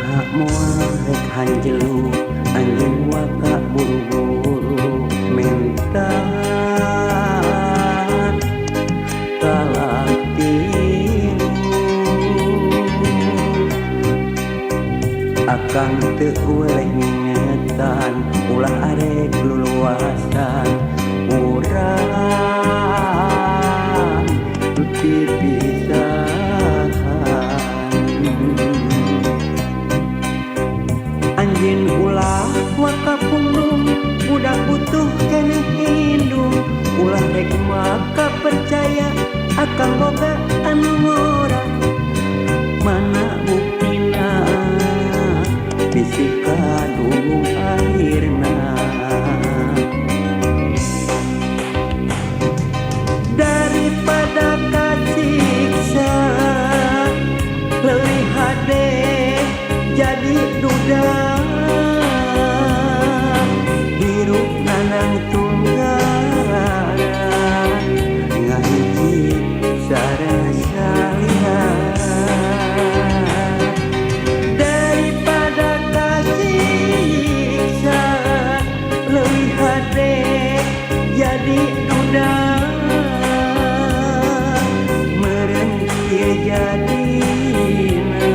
Naha moal rek hanjelu anjeun waka buru-buru menta talak tilu. Akang teu weleh ngingetan ulah arek luluasan urang pipisahan. Anjeun ulah waka pundung budak butuh keneh indung ulah rek maka percaya akang boga anu ngora. Mana buktina bisi kadung akhirna. Daripada kasiksa leuwih hade jadi duda hirup nanang tunggarana ngahiji sareng salira. Daripada kasiksa leuwih hade jadi duda meureun kieu jadina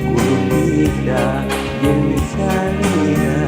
kudu bisa jeung salira.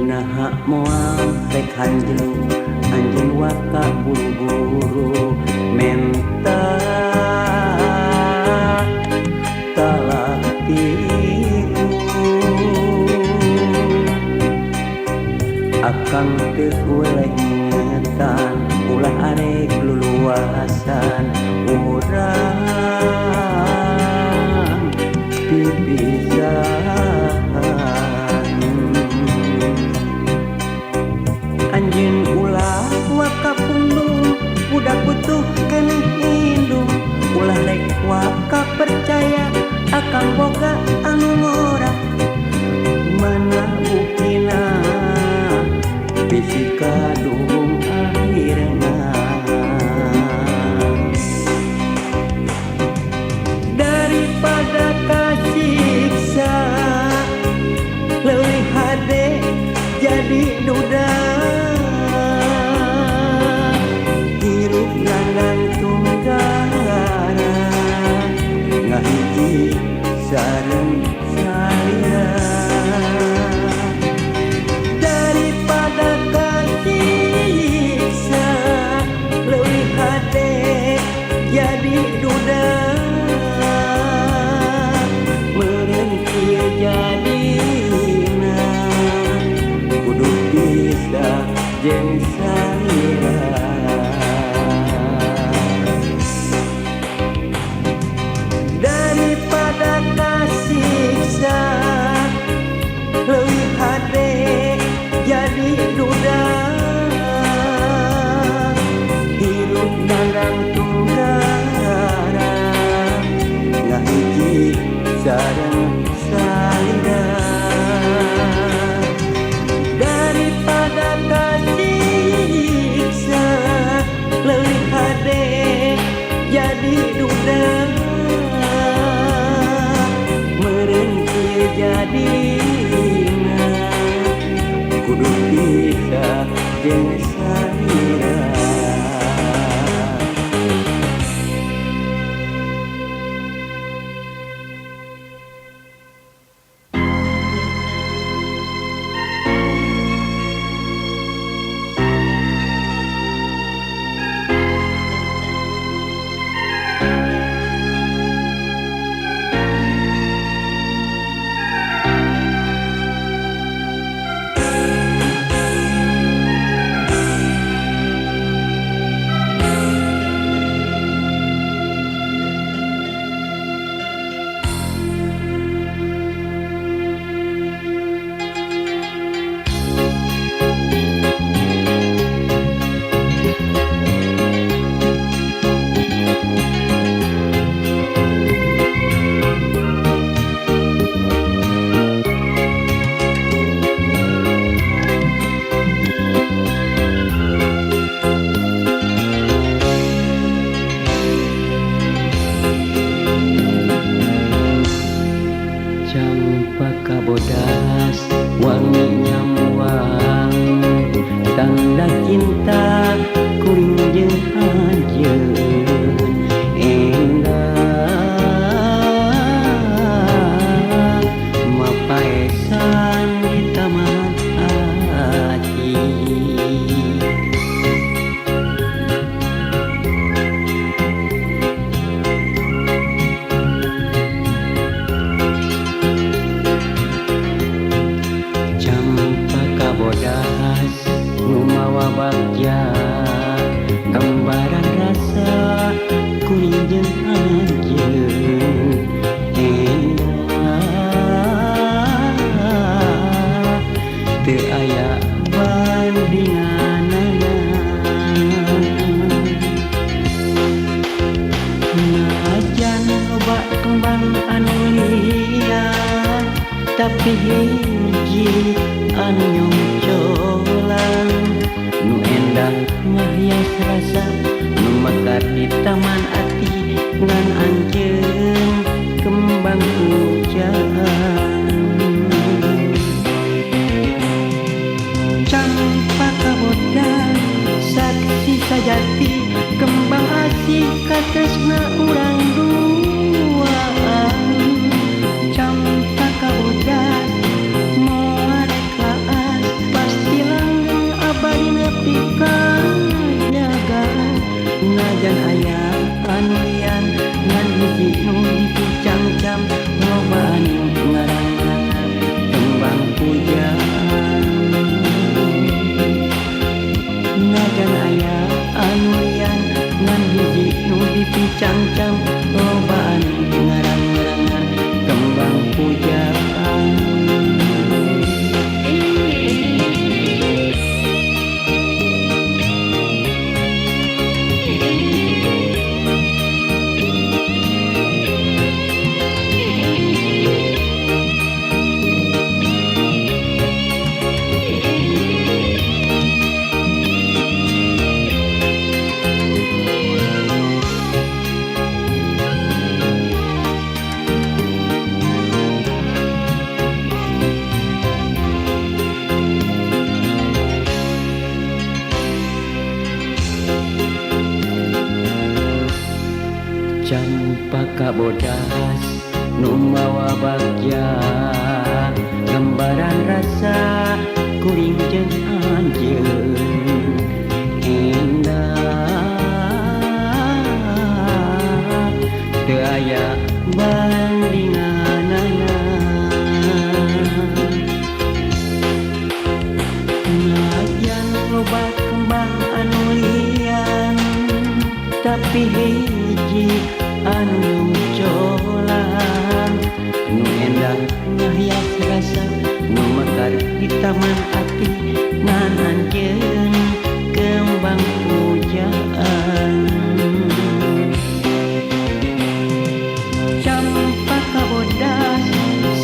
Naha moal rek hanjelu anjeun waka buru-buru menta talak tilu. Akang teu weleh ngingetan ulah arek luluasan urang pipisahan. Anjeun ulah waka pundung budak butuh keneh indung ulah rek waka percaya akang boga anu ngora. Mana buktina bisi kadung akhirna. Daripada kasiksa leuwih hade jadi duda hirup nandang tunggarana ngahiji sareng salira. Daripada kasiksa leuwih hade jadi duda meureun kieu jadina kudu bisa jeung salira. Daripada kasiksa leuwih hade jadi duda hirup nandang tunggarana ngahiji sareng salira. Daripada kasiksa leuwih hade jadi duda meureun kieu jadina kudu bisa jeung salira. cinta kuring jeung anjeun endah mapaesan di taman hati. Campaka bodas nu mawa bagja gambaran rasa kuring jeung anjeun endah teu aya bandinganana. Najan loba kembang anu liar tapi hiji anu nyongcolan nu endah ngahias rasa nu mekar di taman ati ngan anjeun kembang pujaan. Campaka bodas saksi sajati kembang asih katresna urang duaan. Campaka bodas moal rek laas pasti langgeng abadi nepi ka jaga. Najan aya anu lian ngan hiji nu dipicangcam loba anu ngarang-ngarangan kembang pujaan. Najan aya anu lian ngan hiji nu dipicangcam loba anu ngarang-ngarangan kembang pujaan. Campaka bodas nu mawa bagja gambaran rasa kuring jeung anjeun endah teu aya bandinganana. Najan loba kembang anu lian tapi hiji anu nyongcolan nu endah ngahias rasa nu mekar di taman ati ngan anjeun kembang pujaan. Campaka bodas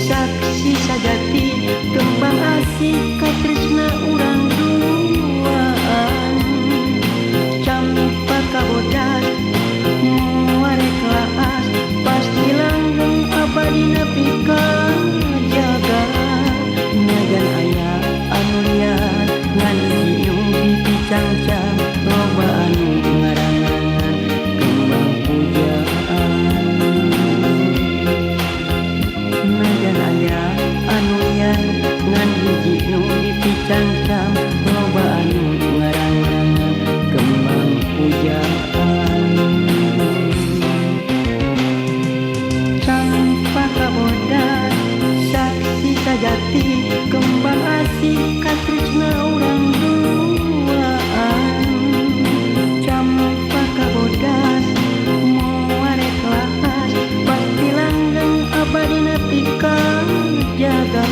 saksi sajati kembang asih katresna urang duaan. Campaka bodas moal rek laas pasti langgeng abadi nepi ka jaga. Najan aya anu lian ngan hiji nu dipicangcam loba anu ngarang-ngarangan kembang pujaan. Najan aya anu lian ngan hiji nu dipicangcam loba anu ngarang-ngarangan kembang pujaan. Campaka bodas saksi sajati kembang asih katresna urang duaan. Campaka bodas moal rek laas pasti langgeng abadi nepi ka jaga.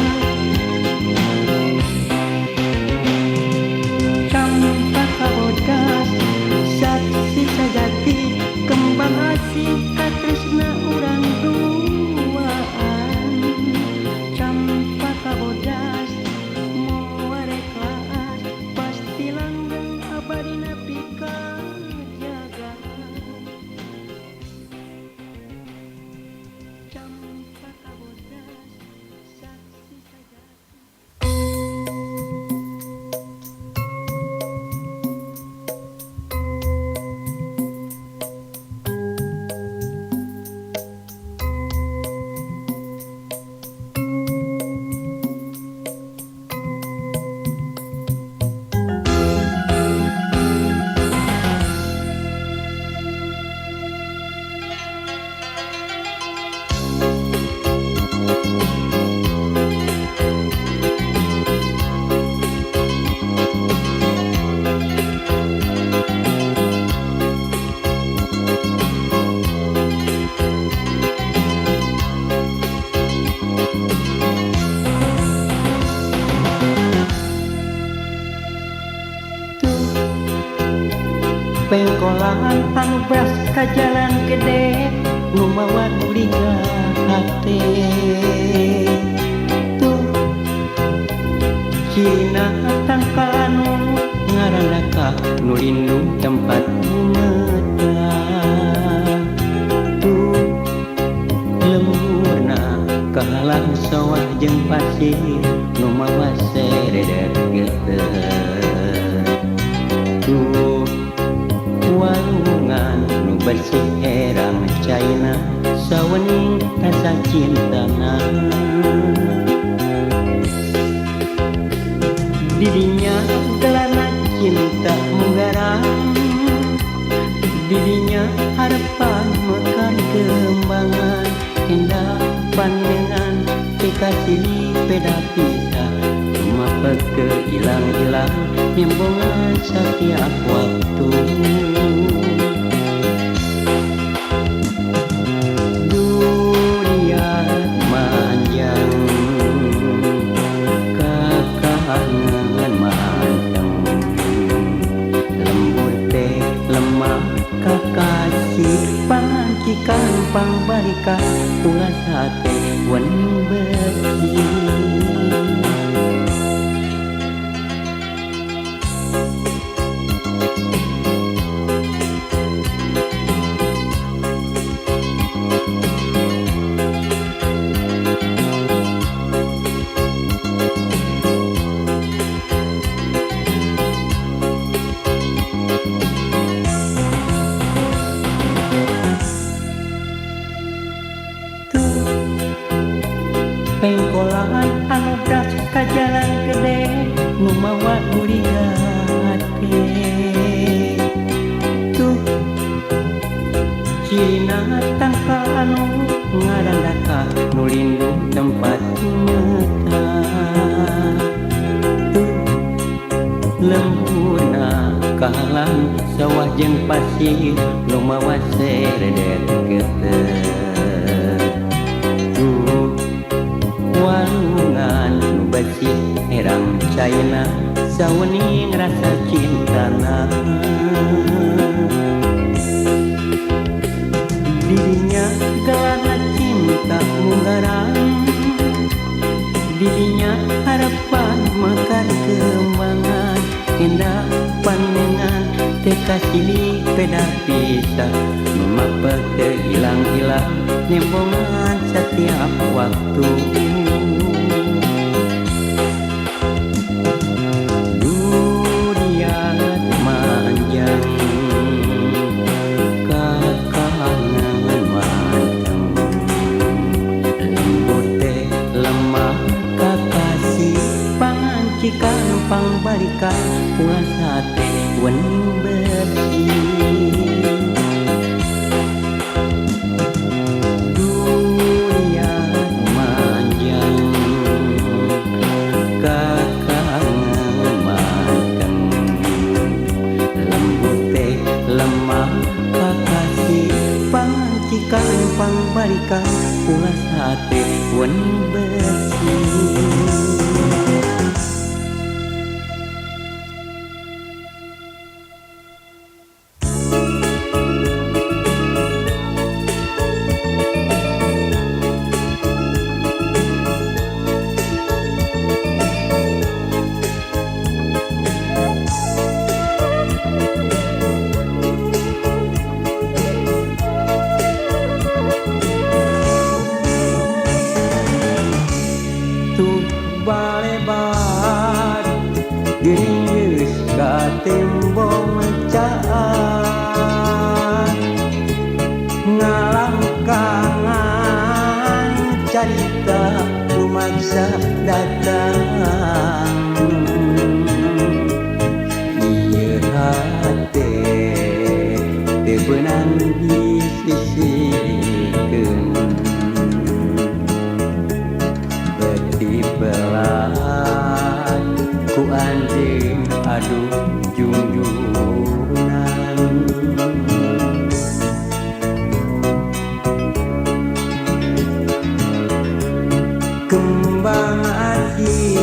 Campaka bodas saksi sajati kembang asih katresna urang duaan. Campaka bodas moal rek Pengkolan anu beas ka jalan gede nu mawa buliga hate. Tuh Cina tangkalan nu ngaranaka nu lindung tempat meta. Tuh lemburna kahalang sawah jeung pasir nu mawa seredet geter. Tuh walungan nu bersih herang caina sawening rasa cintana. Didinya gelana cinta munggarang, didinya harapan mekar kembangan. Indah pandangan dikasih peda pisah, mapet ke ilang-ilang nyembongan setiap waktu. Dunia manjang kakangan manteng, lembur teh lemah kakasih pangancikan pangbalikan ulah sate wening bersih. Pengkolan anu beas ka jalan gede nu mawa buliga hate. Tuh Cina tangkal anu ngarandaka nu lindung tempat meta. Tuh lemburna kahalang sawah jeung pasir nu mawa seredet geter. Tuh walungan nu bersih herang caina sawening rasa cintana. Didinya gelana cinta munggarang, didinya harapan mekar kembangan. Indah pandangan teu kasilih peda pisah, nu mapet teu ilang-ilang nembongan setiap waktu. Dunia manjang kakangan manteng, lembur teh lemah kakasih pangancikan pangbalikan ulah sate wening bersih. Dunia manjang kakangan manteng, lembur teh lemah kakasih pangancikan pangbalikan ulah sate wening bersih. Tuh balebar geulis ka tembong caan, ngalangkangan carita rumaksa datang. Ieu hate teu beunang disisihkeun, beti belat ku anjeun aduh jungjungan. Kembang asih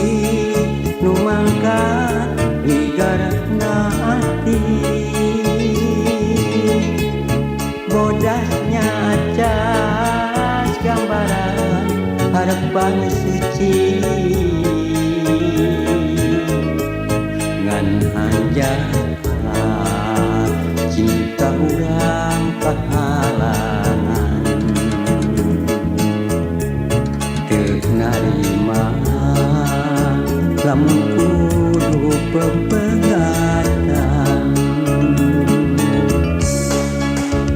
Lamun kudu pepegatan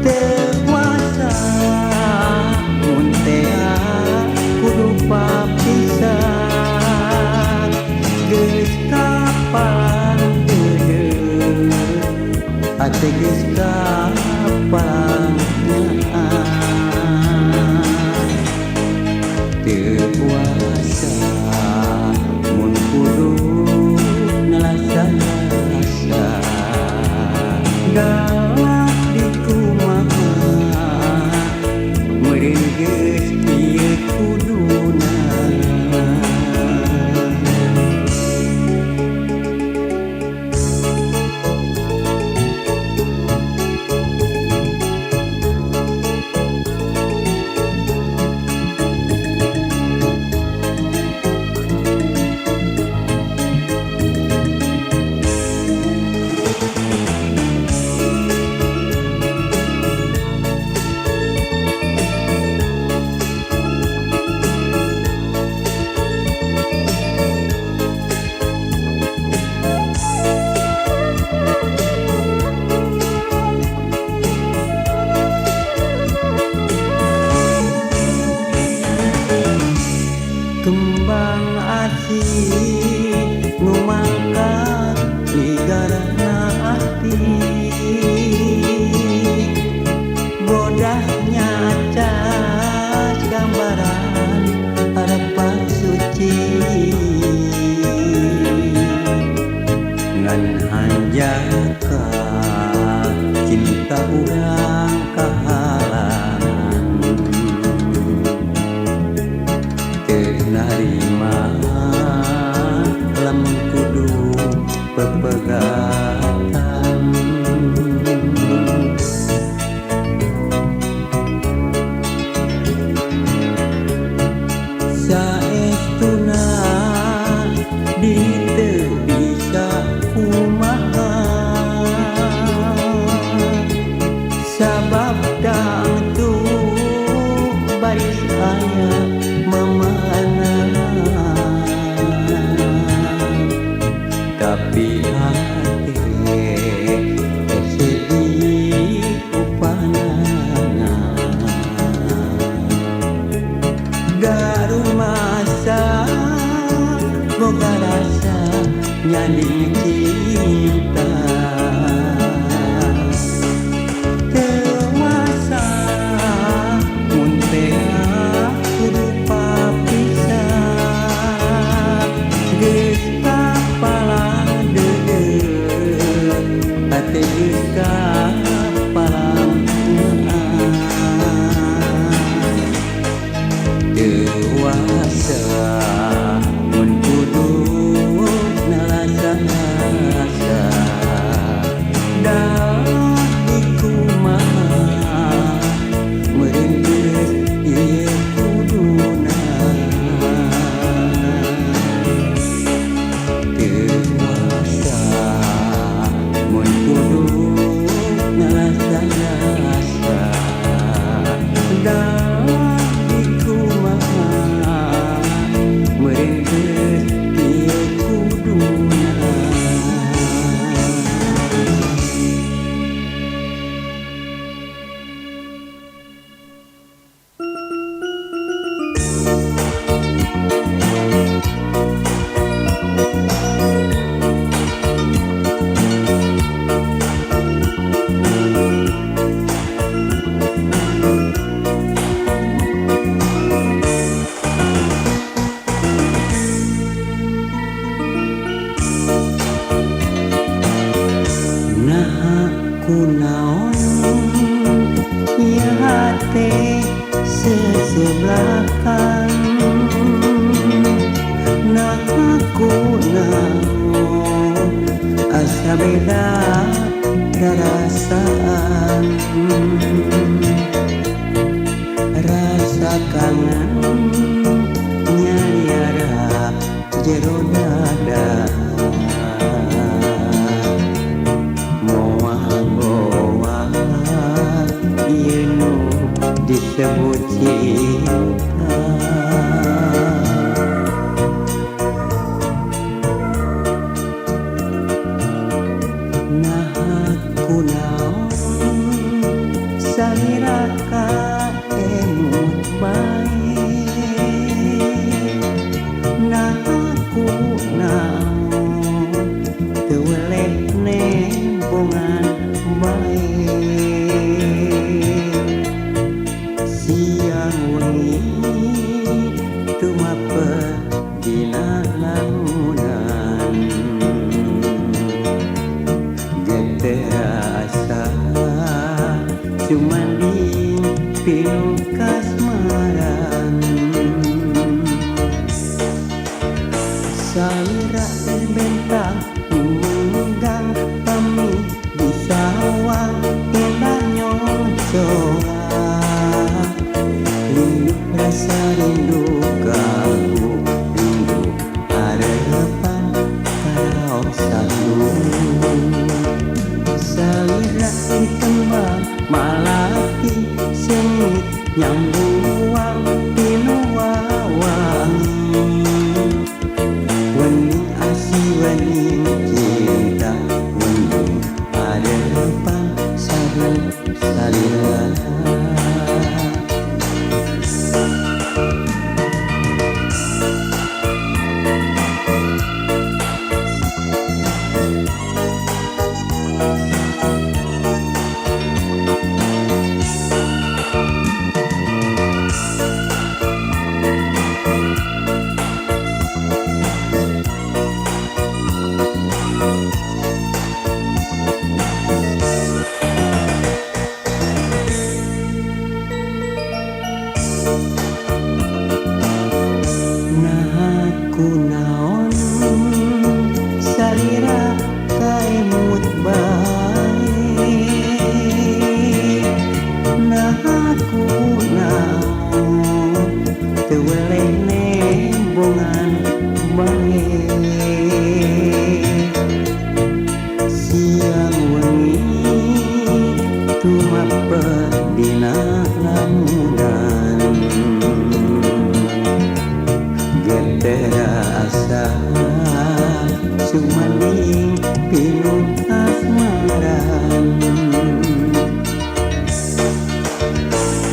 teu kuasa mun tea kudu papisah geus kapalang deudeuh hate geus kapalang nyaah teu kuasa mun kudu nalasa-lasa galak dikumaha meureun geus ieu kuduna. Kembang asih nu mangkat ligarna ati bodahnya cas gambaran harapan suci ngan hanjaka cinta urang kahalangan teu narima lamun kudu pepegatan saestuna di teu bisa kumaha sabab dangtu baris aya mamana tapi hate sedih upanana garumasa boga rasa nyanding cinta teu wasa mun tea kudu papisah geus kapalang deudeuh hate geus kapalang nyaah teu wasa mun kudu nalasa-lasa dah dikumaha meureun geus ieu kuduna teu wasa mun kudu nalasa-lasa dah dikumaha meureun geus ieu kuduna. Naha kunaon ieu hate sesebelakan naha kunaon asa beda rarasaan rasa kangen nyaliara jero dada moal ieu nu disebut cinta. Salira bentang nunggang pami di sawang endah nyocoa. Rindu rasa rindu kamu, rindu harapan karaosan Salira kembang malati sengit nyambuang pinuwawangi. Wening asih wening cinta wendung harapan sareng salira. Nah kunaon salira kaemut bae. Nah kunaon teu weleh nembongan bae. Siang wengi tumapeh dina lamunan. Terasa sumanding pinuh asmaran.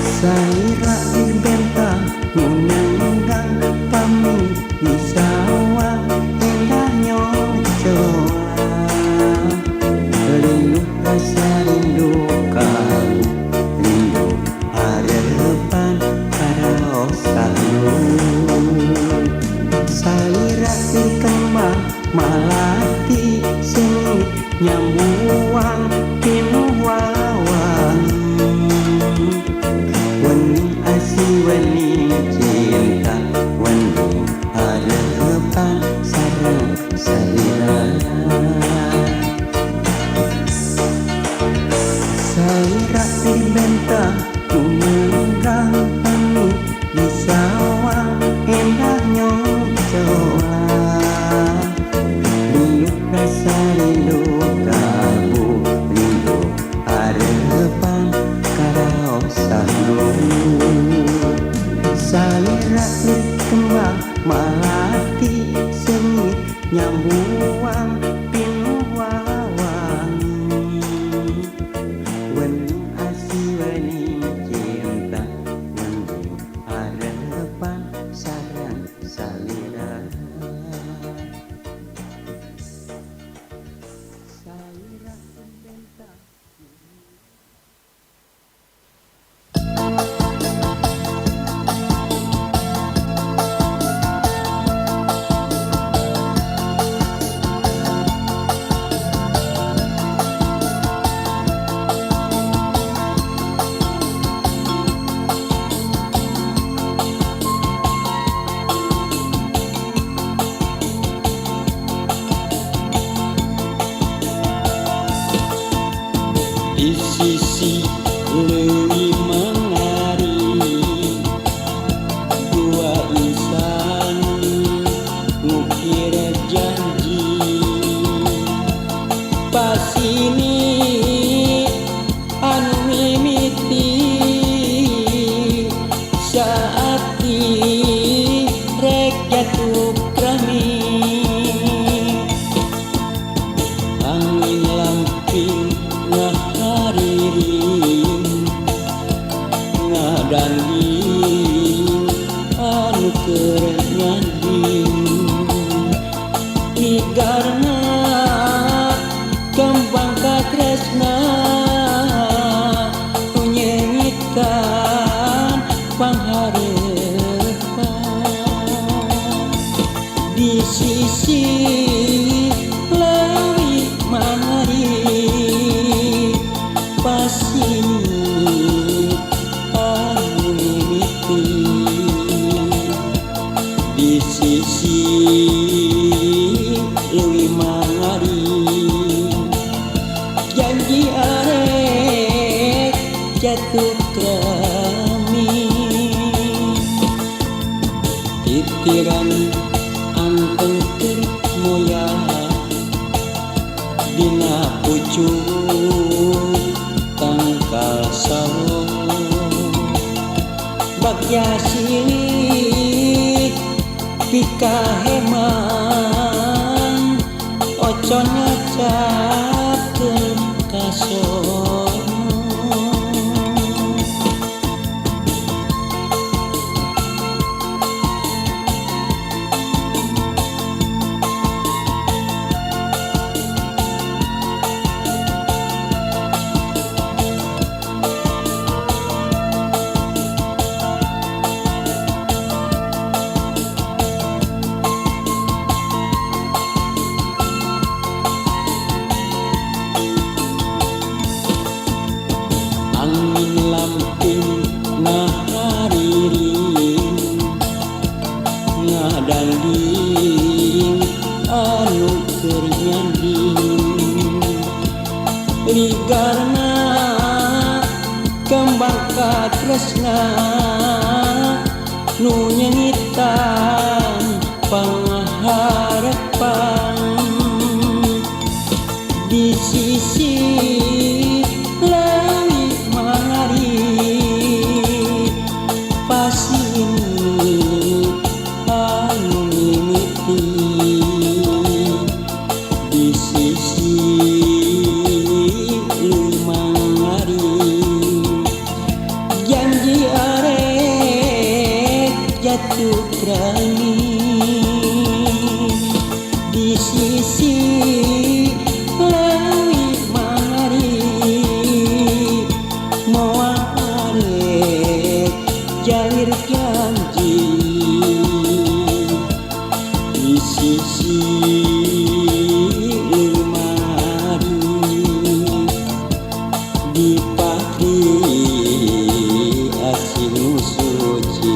Salira bentang nunanggang pami di sawah endah nyocoa. Rindu rasa rindu kamu, rindu harapan karaosan. Salira kembang malati sengit nyambuang pinuwawangi. Wening asih wening cinta wendung harapan sareng salira. Salira bentang tumenggang pami di sawah endah nyocoa. Rindu rasa rindu kamu, rindu harapan karaosan. Salira kembang malati sengit nyambuang pinuwawangi. Wening asih wening cinta wendung harapan sareng salira. Salira bentang. Di sisi leuwih mengari dua insan ngukir janji. Pasini anu mimiti saat rek jatuh krami. Angin lamping ngahariring ngadanding anu keur nyanding. Igarna kembang katresna nu nyengitan panghareupan. Di sisi leuwih mari pasini anu mimiti. Di sisi jatuh krami titiran anteng keur moya dina pucuk tangkal sawo bagya silih pikaheman oco nyacakeun ka sono. Angin lamping ngahariring ngadanding anu keur nyanding ligarna kembang katresna nu nyengitan pangharepan di sisi leuwih mangari pasini anu mimiti di sisi leuwih mangari janji arek jatuh krami di sisi leuwih mangari moal arek jalir janji di sisi leuwih mangari di patri asih nu suci.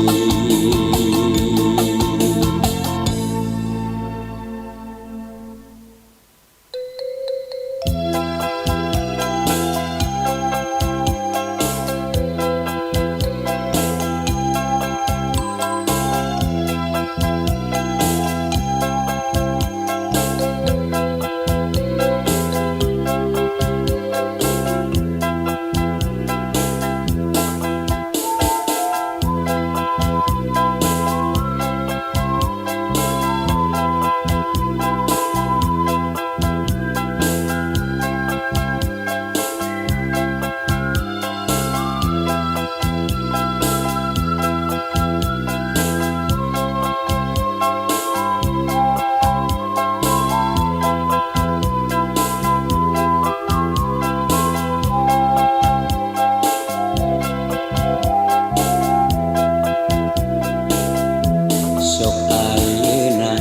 Sok ayeuna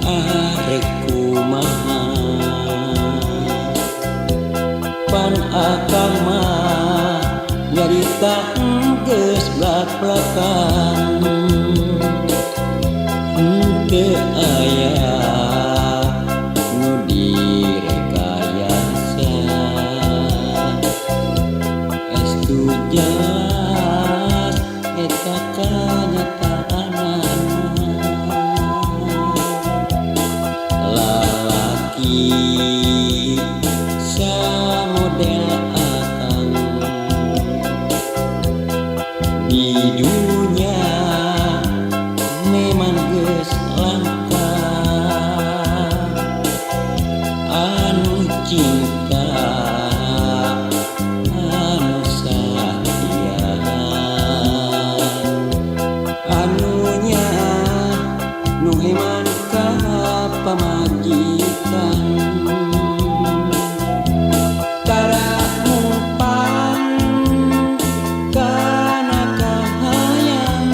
arek kumaha pan akang mah nyarita geus blak-blakan henteu aya nu direkayasa estu jelas eta kanyataanana lalaki samodel akang di dunya memang geus langka anu cinta anu satia anunya nu heman ka pamajikan tara ngumpan kana kahayang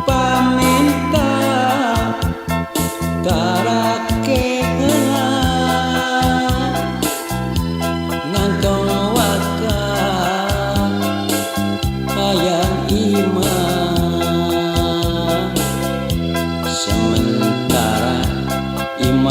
pamenta tara keheula nangtong waka hayang imah sementara imah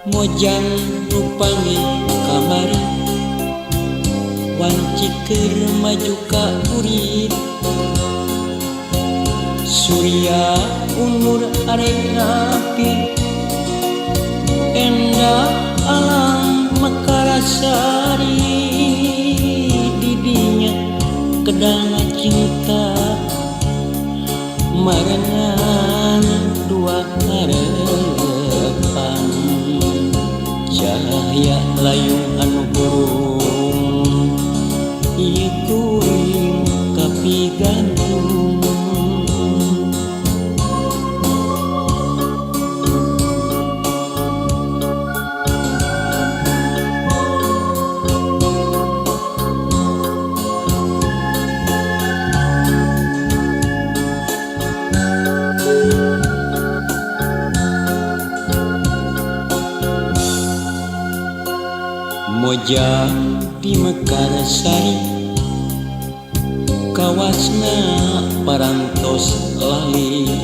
Mojang nu panggih kamari wanci keur maju ka burit. Surya unur arek rapi endah alam Mekarasari. Didinya kedang cinta marengan dua karepan. Cahaya layung anu hurung ieu kuring kapigantung. Mojang di Mekarsari kawasna parantos lali.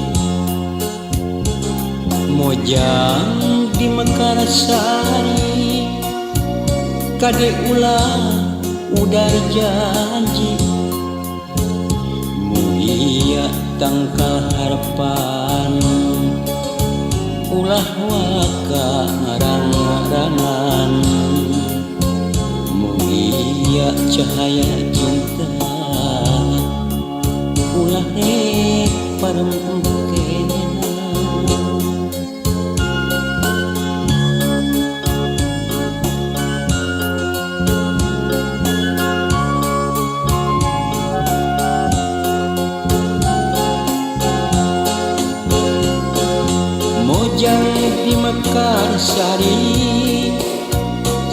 Mojang di Mekarsari kade ulah udar janji. Mugia tangkal harapan ulah waka ngarang-ngarangan. Mugia cahaya cinta ulah rek parengkena. Mojang di Mekarsari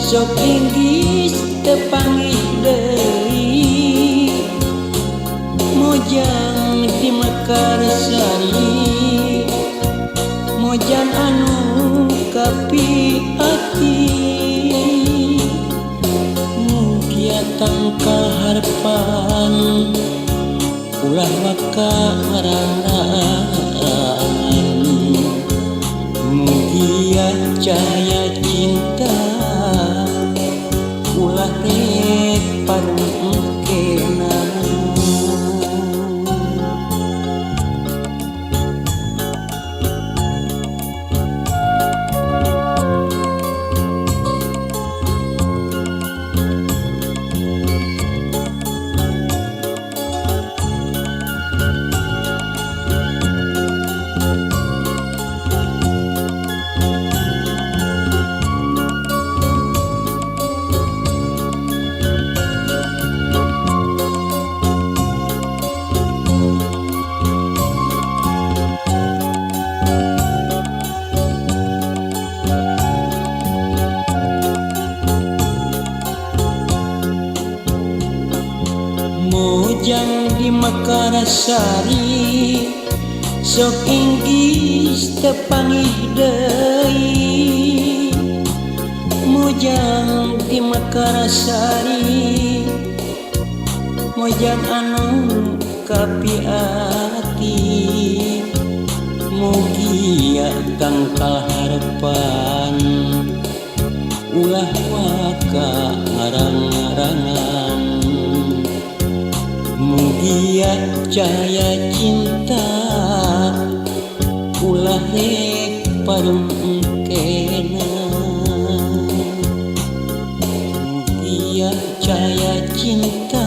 sok inggis tepanggih deui. Mojang di Mekarsari mojang anu kapi ati. Mugia tangkal harapan ulah waka ngarang-ngarangan. Mugia cahaya cinta ulah rek parengkena. Mojang di Mekarsari sok inggis tepanggih deui. Mojang di Mekarsari mojang anu kapi ati. Mugia tangkal harapan ulah waka ngarang-ngarangan. Mugia cahaya cinta ulah rek parengkena. Mugia cahaya cinta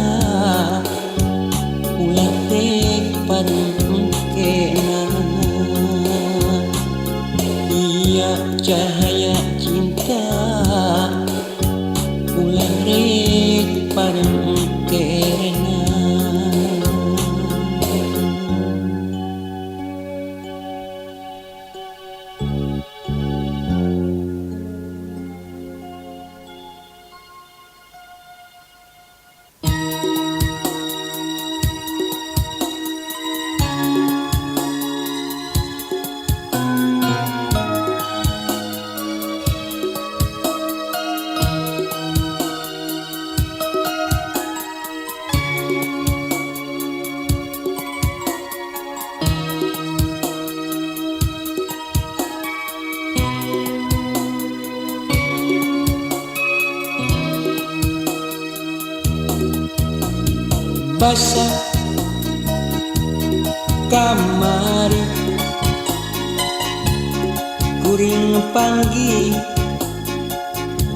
ulah rek parengkena. Iya cahaya cinta ulah rek parengkena. Basa kamari kuring panggih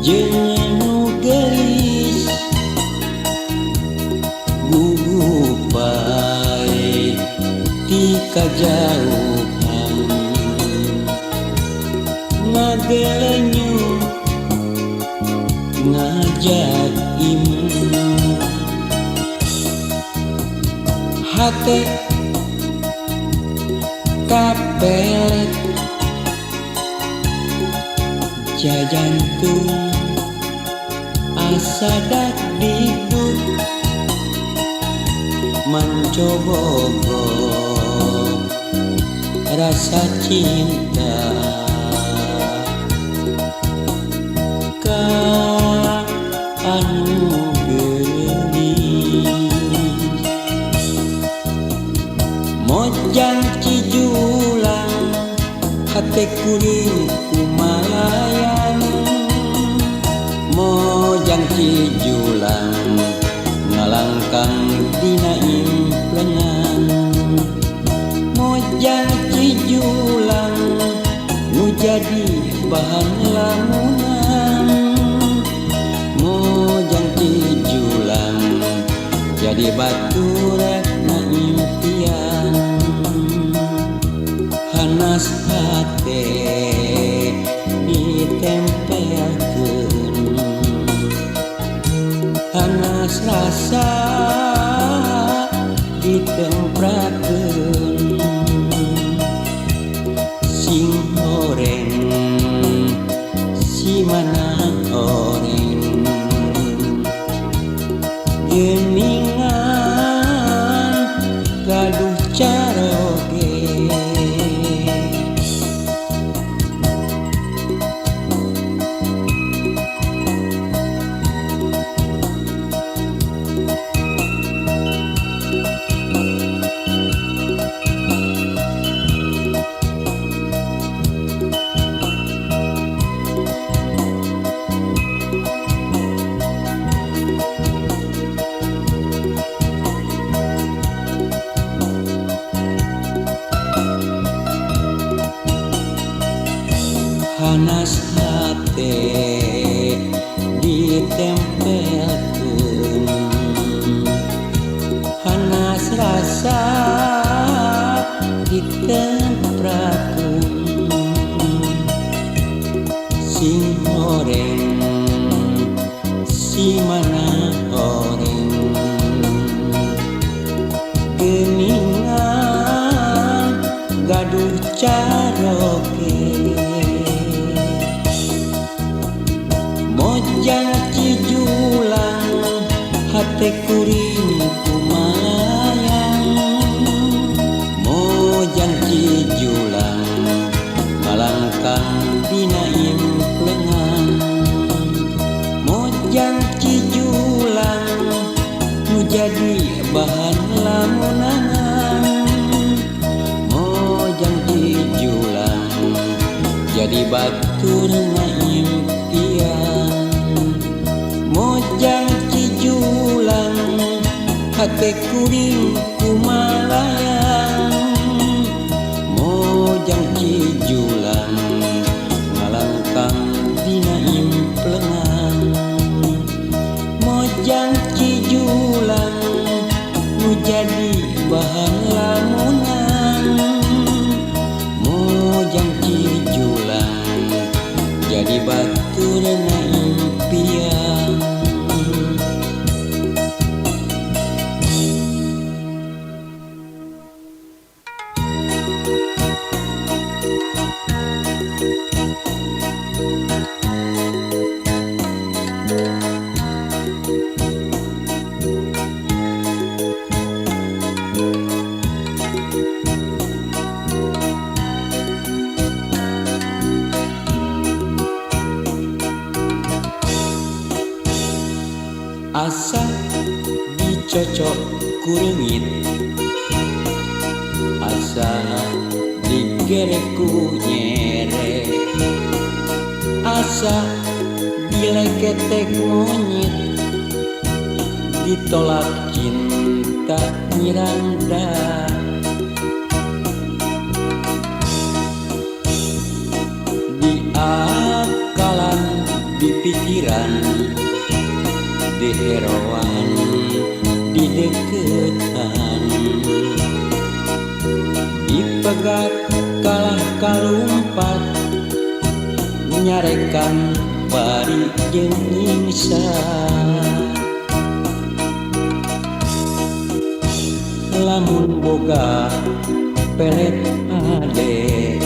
jeung nu geulis gugup bae ti kajauhan ngagelenyu ngajak imun hate kapelet jajantung asa dakdikduk mancobogo rasa cinta ka anu geulis. Mojang Cijulang hate kuring kumalayang, Mojang Cijulang ngalangkang dina implengan, Mojang Cijulang nu jadi bahan lamunan, Mojang Cijulang jadi baturan na impian. Hanas hate ditempelkeun, hanas rasa ditemprakeun, sing horeng si mana horeng geuningan gaduh caroge. Hanas hate ditempelkeun, hanas rasa ditemprakeun, sing horeng si mana horeng geuningan gaduh caroge. Mojang Cijulang hate kuring kumalayang, Mojang Cijulang ngalangkang dina implengan, Mojang Cijulang nu jadi bahan lamunan, Mojang Cijulang jadi batur na impian. Mojang Cijulang hate kuring kumalayang, Mojang Cijulang ngalangkang dina implengan, Mojang Cijulang nu jadi bahan lamunan, Mojang Cijulang jadi batur na impian. Asa dicocok ku reungit, asa digerek ku nyere, asa dileketek monyet, ditolak cinta. cinta Miranda. Di akalan, di pikiran, di heroan, di deketan, dipegat kalah kalumpat, nyarekan bari jeung nyingsa. Lamun boga pelet ade,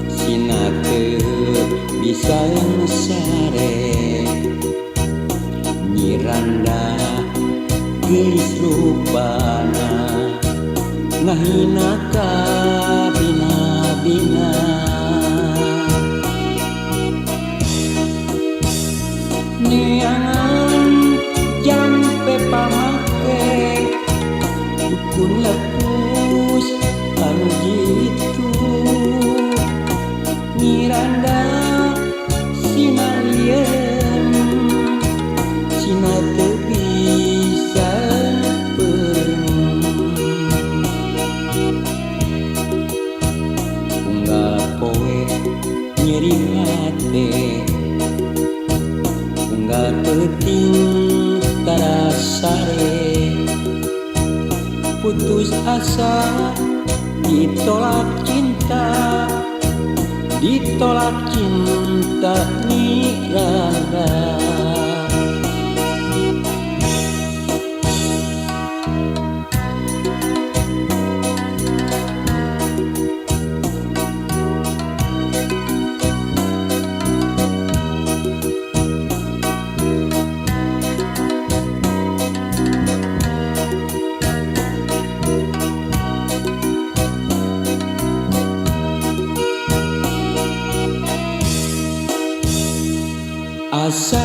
sina teu bisa sare. Nyiranda geulis rupana, ngahina ka bina-bina. Neangan jampe pamake, dukun lepus anu jitu. Nyiranda sina lieun, sina teu bisa peureum. Unggal poe nyeri hate, unggal peuting tara sare. Putus asa ditolak cinta, ditolak cinta Miranda. Asa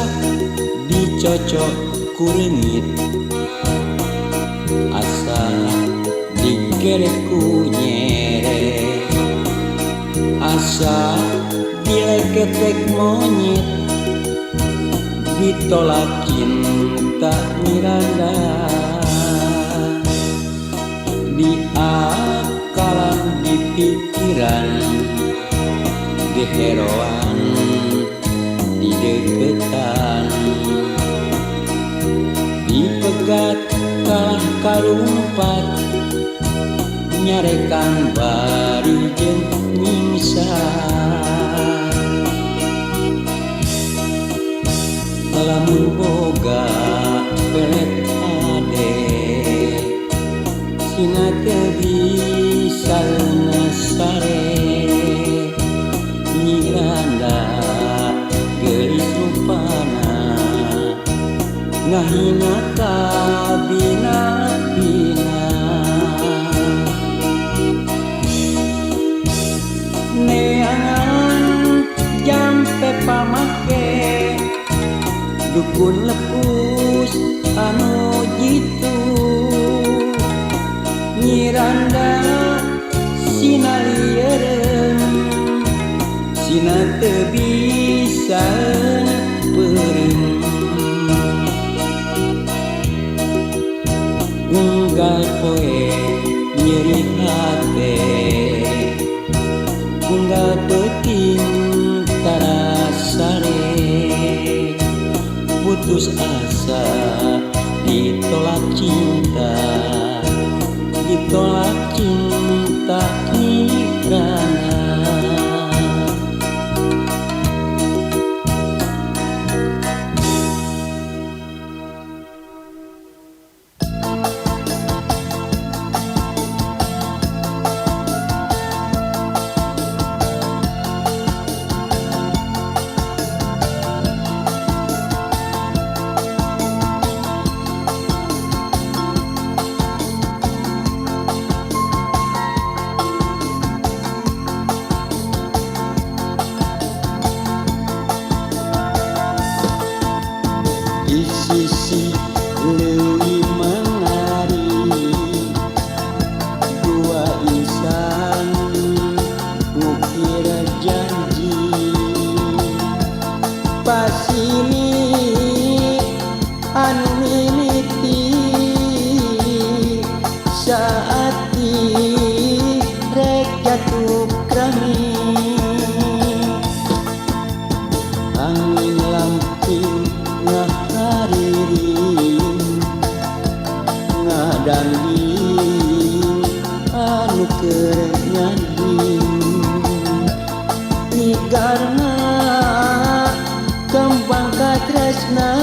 dicocok ku reungit, asa dikerek ku nyere, asa dileketek monyet, ditolak cinta Miranda. Di akalan, di pikiran, di heroan, di deketan, dipegat kalah kalumpat, nyarekan bari jeung nyingsa. Lamun boga pelet ade, sina teu bisa sare. Nyiranda geulis rupana, ngahina ka bina-bina. Neangan jampe pamake, dukun lepus anu jitu. Nyiranda sina liereun, sina teu bisa peureum. Unggal poe nyeri hate, unggal peuting tara sare. Putus asa ditolak cinta, ditolak cinta Miranda. Di sisi leuwih mengari, dua insan ngukir janji. Pasini anu mimiti, Angin lamping ngahariring ngadanding anu keur nyanding ligarna kembang katresna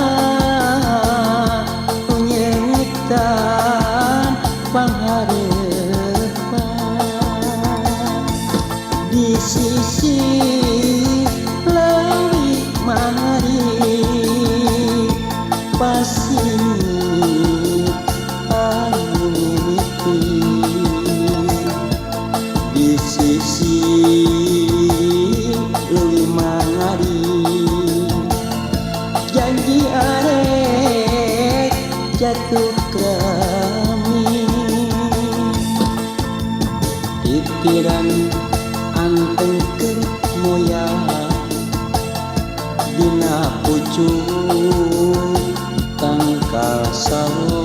nu nyengitan panghareupan di sisi leuwih mangari pasini anu mimiti di sisi leuwih mangari janji arek jatuh krami titiran anteng keur moya dina pucuk tangkal sawo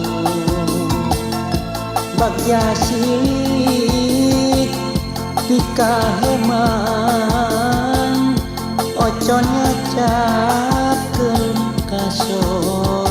bagja silik pikaheman ocon ngacakeun ka sono.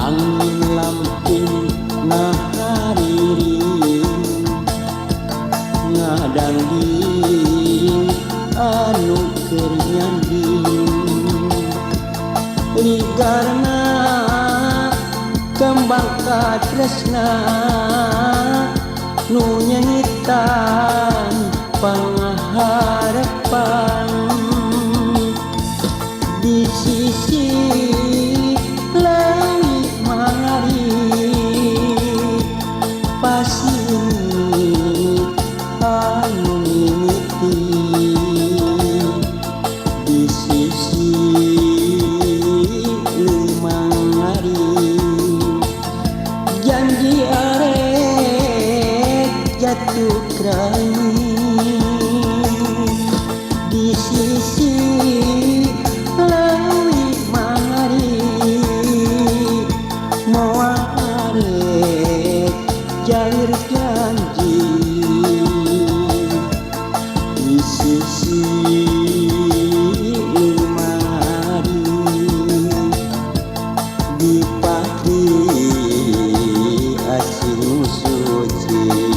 Angin lamping ngahariring ngadanding anu keur nyanding ligarna kembang katresna nu nyengitan pangharepan di sisi leuwih mangari pasini anu mimiti di sisi leuwih mangari janji arek jatuh krami di sisi leuwih mangari moal arek jalir janji di sisi leuwih mangari di patri asih nu suci.